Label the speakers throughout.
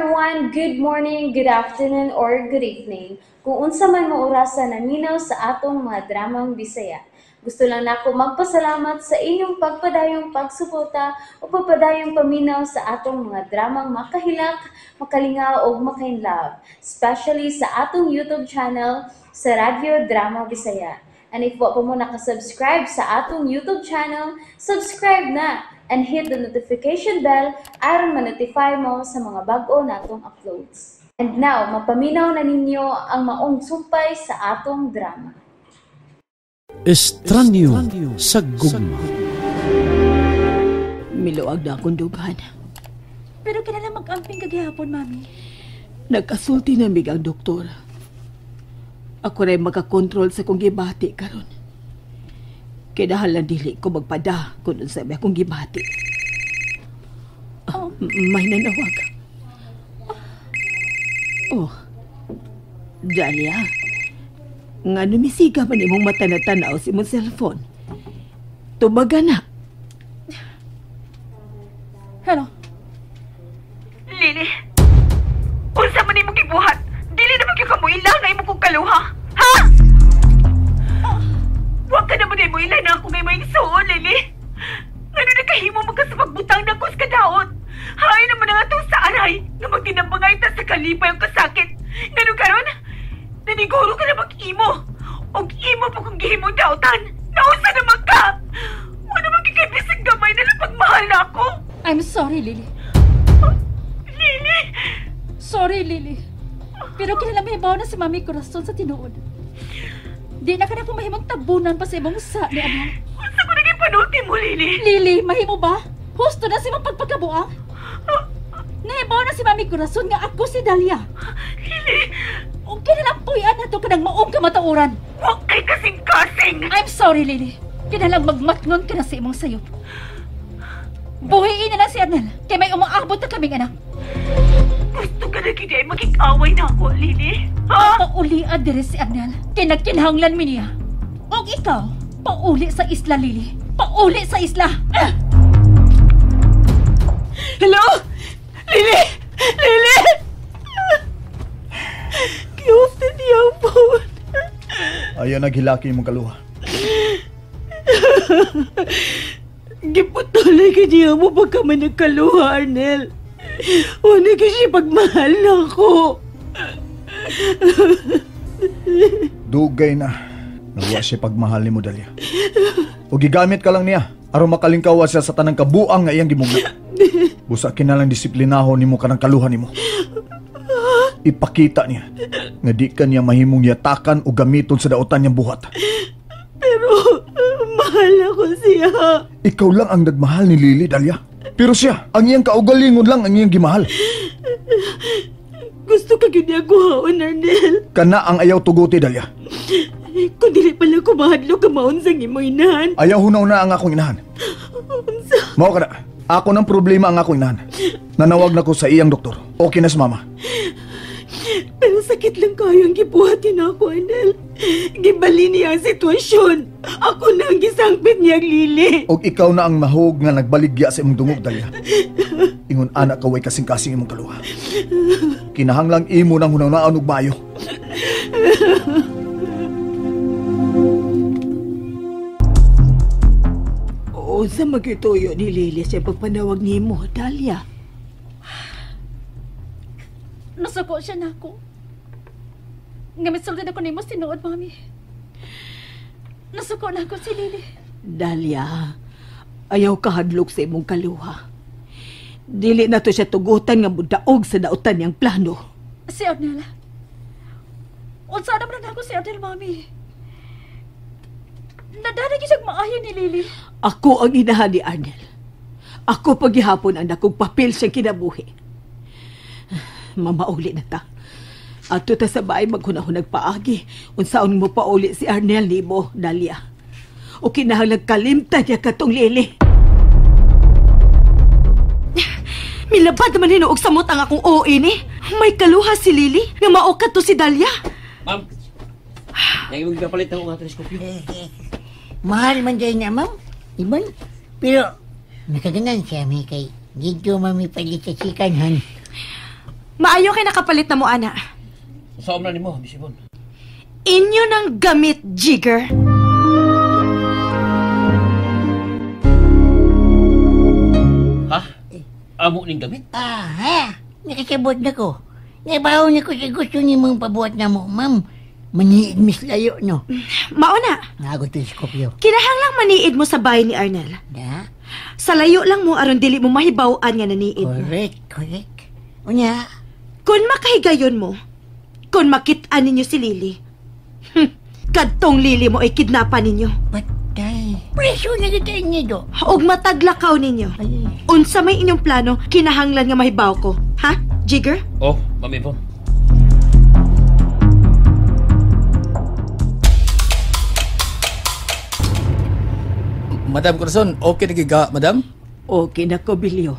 Speaker 1: Everyone! Good morning, good afternoon, or good evening. Kung unsa man mo orasa naminaw sa atong mga dramang Bisaya. Gusto lang nako magpasalamat sa inyong pagpadayong pagsuporta o pagpadayong paminaw sa atong mga dramang makahilak, makalingaw o makainlove, especially sa atong YouTube channel sa Radyo Drama Bisaya. And if wa pa mo nakasubscribe sa atong YouTube channel, subscribe na and hit the notification bell aron ma-notify mo sa mga bag-o natong uploads. And now, mapaminaw na ninyo ang maong sumpay sa atong drama.
Speaker 2: Estranyo sa gugma.
Speaker 3: Miluag na akong dughan.
Speaker 4: Pero kinahanglan mag-amping kagihapon, Mami.
Speaker 3: Nagkasulti na mig ang doktor. Ako rin makakontrol sa kong gibati karon. Kinahalan dili ko magpada kung unsa may akong gibati.
Speaker 4: Oh.
Speaker 3: May nanawag. Oh. Dalia. Nga numisiga man imong mata na tanaw sa imong cellphone. Tubaga na.
Speaker 4: Hello.
Speaker 5: Lily, unsa man imong gibuhat? Dili na magyud ka moila nga imong kong kaluha. Ha? Wa ka naman mo ila na ako ngay maigsuon, Lily. Ngano nakahimo man ka sa pagbutang na sa kadaot? Hay naman ang atong sa aray nga magtinabangay ta sa kalipay ang kasakit. Ngano karon? Naniguro ka na mag-imo. Og imo pa kung gihimong dautan. Nausa naman ka. Wala naman kikibisag gamay na napagmahal na ako.
Speaker 4: I'm sorry, Lily.
Speaker 5: Lily!
Speaker 4: Sorry, Lily. Pero kinala may ibaw na si Mami Corazon sa tinuod. Di na ka na kung mahimong tabunan pa sa imong sa ni Anel.
Speaker 5: Unsa ko naging panulti mo, Lily?
Speaker 4: Lily, mahimo ba? Husto na si mong pagpagkabuang? Naibaw na si Mami Corazon nga ako si Dalia.
Speaker 5: Lily!
Speaker 4: O kinalang puyan na to kanang maong kamatauran.
Speaker 5: Huwag kay kasing-kasing!
Speaker 4: I'm sorry, Lily. Kinalang magmatngon ka na sa imong sayop. Buhiin na lang si Arnel, kay may umaabot na kaming anak.
Speaker 5: Gusto ka na gid ay magig-away na ako, Lily? Ha?
Speaker 4: Paulian diri si Arnel, kay nagkinahanglan mi niya. Og ikaw, pauli sa isla, Lily. Pauli sa isla! Ah!
Speaker 3: Hello? Lily! Lily! Gi-off na niya ang phone.
Speaker 6: Ayaw naghilaki imong kaluha.
Speaker 3: Giputuloy ka niya mo pagka man nagkaluha, Arnel. Wala ka siya pagmahal na ako.
Speaker 6: Dugay na. Nawa siya pagmahal ni mo, Dalia. O gigamit ka lang niya aron makalingkawa siya sa tanang kabuang nga iyang gimugna. Busa kinalang disiplinahon nimo kanang kaluha nimo. Ipakita niya nga di ka niya mahimong yatakan o gamiton sa daotan niyang buhat.
Speaker 3: Pero mahal ako siya.
Speaker 6: Ikaw lang ang nagmahal ni Lily, Dalia. Pero siya, ang iyang kaugalingon lang ang iyang gimahal.
Speaker 3: Gusto ka gyud niya kuhaon, Arnel.
Speaker 6: Kana ang ayaw tuguti, Dalia.
Speaker 3: Kung dili pala kumahadlok ka maon sa imong inahan.
Speaker 6: Ayaw hunaw na ang akong inahan.
Speaker 3: Unsa?
Speaker 6: Mao ka na. Ako ng problema ang akong inahan. Nanawag na ko sa iyang doktor. Okay na si mama.
Speaker 3: Pero sakit lang kayo ang gibuhatin ako, Arnel. Gibali niya ang sitwasyon. Ako na ang gisangpit niya, Lily.
Speaker 6: Og ikaw na ang mahog nga nagbaligya sa imong dungog, Dalia. Ingon anak ka way kasing-kasing imong kaluha. Kinahanglang imo nang hunaw-naon og maayo.
Speaker 3: Unsa magituyo ni Lily sa pagpanawag nimo, Dalia?
Speaker 4: Nasuko siya na ako. Nga misulod ako nimo sinuod, Mami. Nasuko na ako si Lily.
Speaker 3: Dalia, ayaw kahadlok sa imong kaluha. Dili na to siya tugutan nga mudaog sa dautan niyang plano.
Speaker 4: Si Arnel. Unsa naman na ako si Arnel, Mami? Nadanag siyang maayo ni Lily.
Speaker 3: Ako ang inahan ni Arnel. Ako paghihapon ang nakong papel siyang kinabuhi. Mamauli na ta. Ato ta sa bahay maghunahon nagpaagi. Unsaon mo pauli si Arnel nimo, Dalia. O kinahanglan kalimtan niya katong Lily.
Speaker 7: Milabad naman hinuog samot ang akong OA ni. May kaluha si Lily nga mao kadto si Dalia.
Speaker 8: Ma'am, yang imong gipalit ang mga teleskopyo.
Speaker 9: Mahal man dyan na, ma'am. Ibon. Pero, nakaganan siya, mi kay dito mami palit sa sikanhan.
Speaker 7: Maayo kay nakapalit na mo, ana.
Speaker 8: Usaom na nimo, Miss Ibon.
Speaker 7: Inyo nang gamit, Jigger.
Speaker 8: Ha? Amo ning gamit?
Speaker 9: Aha! Nakasabot na ko. Nabaho na ko sa gusto ni mong pabuhat na mo, ma'am. Maniid mis layo, no?
Speaker 7: Mauna.
Speaker 9: Nago teleskopyo.
Speaker 7: Kinahanglang maniid mo sa bahay ni Arnel.
Speaker 9: Da?
Speaker 7: Sa layo lang mo aron dili mo mahibaw-an nga naniid mo.
Speaker 9: Correct, correct. Unya?
Speaker 7: Kung makahigayon mo, kung makit-an ninyo si Lily, kadtong Lily mo ay kidnapan ninyo.
Speaker 9: Patay. Preso na kita inyo do.
Speaker 7: Og mataglakaw ninyo.
Speaker 9: Ay.
Speaker 7: Unsa may inyong plano, kinahanglan nga mahibaw ko. Ha, Jigger?
Speaker 8: Oh, Ma'am Ibon.
Speaker 10: Madam Corazon, okay na giga, madam?
Speaker 3: Okay na ko, Bilyo.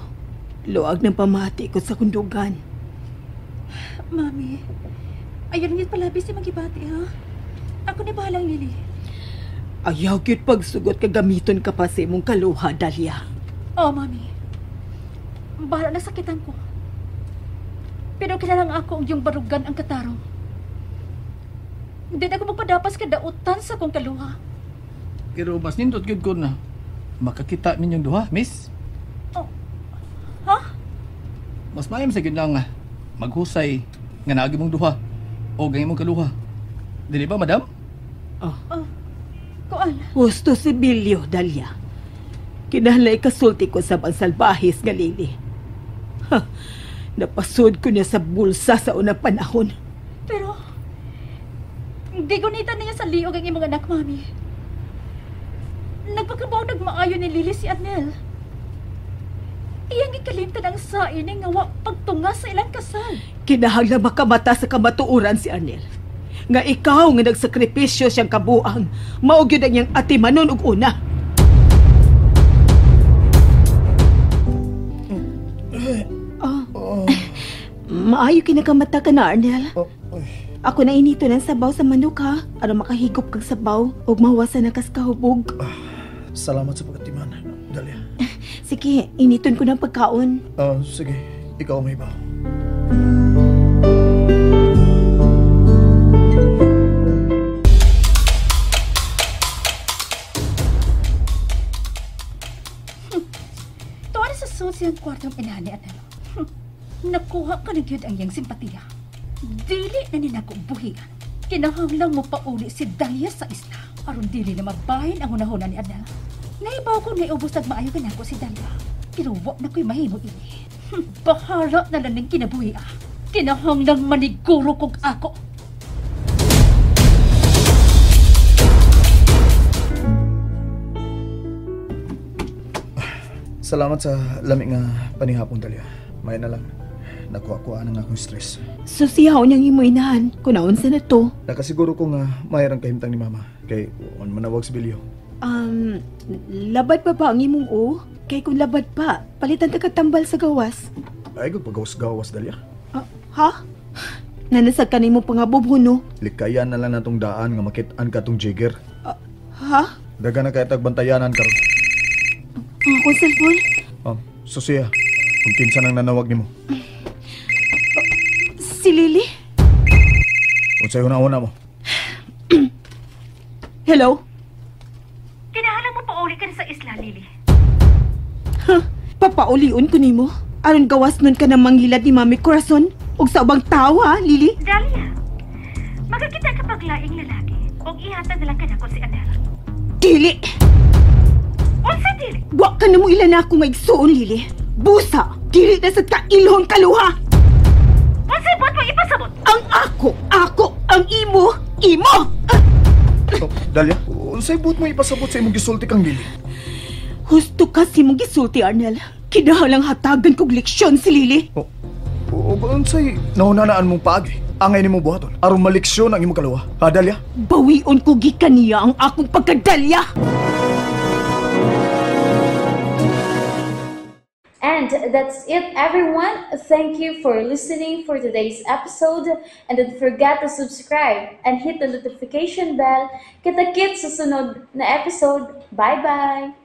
Speaker 3: Luag ng pamati ko sa kundugan.
Speaker 4: Mami, ayun nga palabi si Magibati, ha? Ako ni bahalang Lily.
Speaker 3: Ayaw gyud pagsugot ka gamiton ka pa sa imong kaluha, Dalia.
Speaker 4: Oh, Mami. Bahala na sakitan ko. Pero kailangan ako ang iyong barugan ang katarong. Hindi na ako magpadapas kadautan sa akong kaluha.
Speaker 10: Pero mas nindot gyud ko na makakita ninyong duha, miss.
Speaker 4: Oh. Ha?
Speaker 10: Mas maayom sa gyud lang maghusay nga naagi mong duha o ang imong kaluha. Dili ba, madam?
Speaker 3: Oh.
Speaker 4: Oh. Kuan.
Speaker 3: Gusto si Bilyo, Dalia. Kinahanglan ikasulti ko sa ang salbahis nga Lily. Ha, napasud ko niya sa bulsa sa unang panahon.
Speaker 4: Pero, gigunita niya sa liog ang imong anak, Mami. Nagpakabaw nagmaayo ni Lily si Arnel. Iyang gikalimtan ang sain nga wa pagtunga sa ilang kasal.
Speaker 3: Kinahanglan makamata sa kamatuoran si Arnel. Nga ikaw nga nagsakripisyo siyang kabuang, mao gyud ang iyang atimanon og una. Oh. Maayo kinakamata ka na, Arnel.
Speaker 6: Oh,
Speaker 3: Ako na inito ng sabaw sa manok, ha? Aron makahigop kag sabaw ug mahuwasan na kas kahubog.
Speaker 6: Salamat sa pagkatiman, Dalia.
Speaker 3: Sige, initon ko ng pagkaon.
Speaker 6: Sige, ikaw may ba?
Speaker 4: Tuwa na sa susi ang kwartong inahan ni Arnel. Nakuha ka na gyud ang iyang simpatiya. Dili na ninako buhian. Kinahanglang mo pauli si Dalia sa isla. Aron dili na mabahin ang hunahuna ni Arnel. Naibaw ko naiubos nagmaayo kanako si Dalia. Pero wa na ko'y mahimo ini. Bahala na lang ng kinabuhi, ah. Kinahanglang maniguro kog ako.
Speaker 6: Salamat sa lami nga panihapon, Dalia. May na lang. Nakuha-kuha na nga akong stress.
Speaker 3: Susihaw niyang imo inahan. Kung naunsa na to.
Speaker 6: Nakasiguro ko nga mayroong kahimtang ni Mama. Kay on manawag si Bilyo.
Speaker 3: Labad pa ba ang imong o? Kay kung labad pa, palitan ta katambal sa gawas.
Speaker 6: Ay, kung pagawas-gawas, Dalia.
Speaker 3: Ha? Nanasag ka na imong pangabubho, no?
Speaker 6: Likayan na lang natong daan nga makit-an ka tong Jigger.
Speaker 3: Ha?
Speaker 6: Daga na kaya tagbantayanan karon.
Speaker 3: Akong cellphone?
Speaker 6: Susiya, kung kinsa nang nanawag nimo.
Speaker 3: Si Lily?
Speaker 6: Unsay una-una mo?
Speaker 3: Hello?
Speaker 5: Kinahanglan mo pauli ka na sa isla, Lily.
Speaker 3: Huh? Papaulion ko nimo? Aron gawas nun ka ng manghilad ni Mami Corazon? Og sa ubang tao, ha, Lily?
Speaker 5: Dalia, magkakita ka paglaing lalaki og ihatag na lang ka nako si Anel.
Speaker 3: Dili!
Speaker 5: Unsa dili?
Speaker 3: Wa ka na mo ilan ako maigsuon, Lily. Busa! Dili na sa kailhon kaluha!
Speaker 5: Unsay buhat mo ipasabot?
Speaker 3: Ang ako, ako, ang imo, imo!
Speaker 6: Oh, Dalia, unsay buhat mo ipasabot sa imong gisulti kang Lily?
Speaker 3: Husto ka sa imong gisulti, Arnel. Kinahalang hatagan kog leksyon si Lily.
Speaker 6: Oh, unsay nahunanaan mong paagi? Angay nimo buhaton aron maleksyon ang imong kaluha. Ha, Dalia?
Speaker 3: Bawion ko gikan niya ang akong pagkadalya.
Speaker 1: And that's it, everyone. Thank you for listening for today's episode. And don't forget to subscribe and hit the notification bell. Kita-kits sa sunod na episode. Bye-bye!